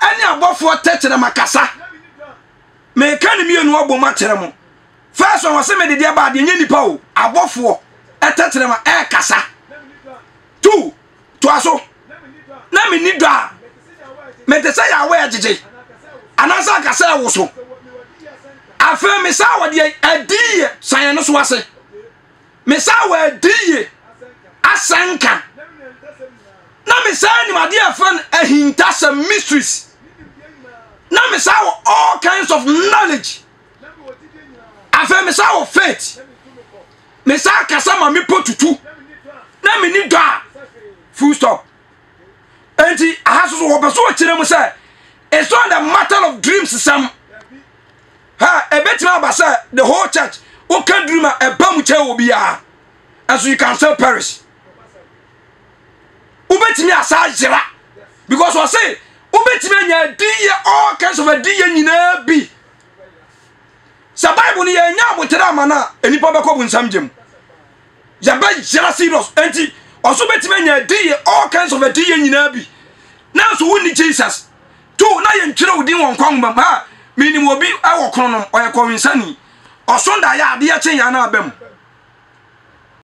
ɛne abɔfoɔ tɛkyerɛma kasa. Meka ne mmienu abom akyerɛ mo. First one wɔse mede deɛ ba adeɛ nyɛ nipa o, abɔfoɔ tɛkyerɛma ɛkasa. Two, toa so. Na menni dɔ a, mete sɛ yɛawɔ ɛgyegye anaasɛ akasa ɛwoso. Afei mesaa wɔ deɛ adiyie san no so ase. Mesaa wɔ adiyie asɛnka. Na mesaa nim adeɛ a ɛfrɛ no ahintasɛm mysteries. Na mesaa wɔ all kinds of knowledge. Afei mesaa wɔ faith. Mesaa kasa ma mepɔ tutu. Na menni dɔ a full stop. Enti aha so so wɔpɛ so wɔkyerɛ mu sɛ it's not a matter of dreams sɛm. Ha ebetumi aba sɛ the whole church woka dream a ɛba mu kyɛ wɔ biara. And so you can still perish. Wobɛtumi asa ayera because wɔse wobɛtumi anya adiyɛ all kinds of adiyɛ nyinaa bi. Sɛ Bible no yɛnya abotere ama no a nnipa bɛkɔ bonsam gyem. Yɛbɛyera serious. Enti ɔso bɛtumi anya adiyɛ all kinds of adiyɛ nyinaa bi. Nanso wonni Jesus. To na yɛntwerɛ wo din wɔ nkwa nwoma mu. Ha, menim obi wɔ Kronom, ɔyɛ kɔwensani. Ɔso daeɛ a adeɛ kye yɛn na aba mu.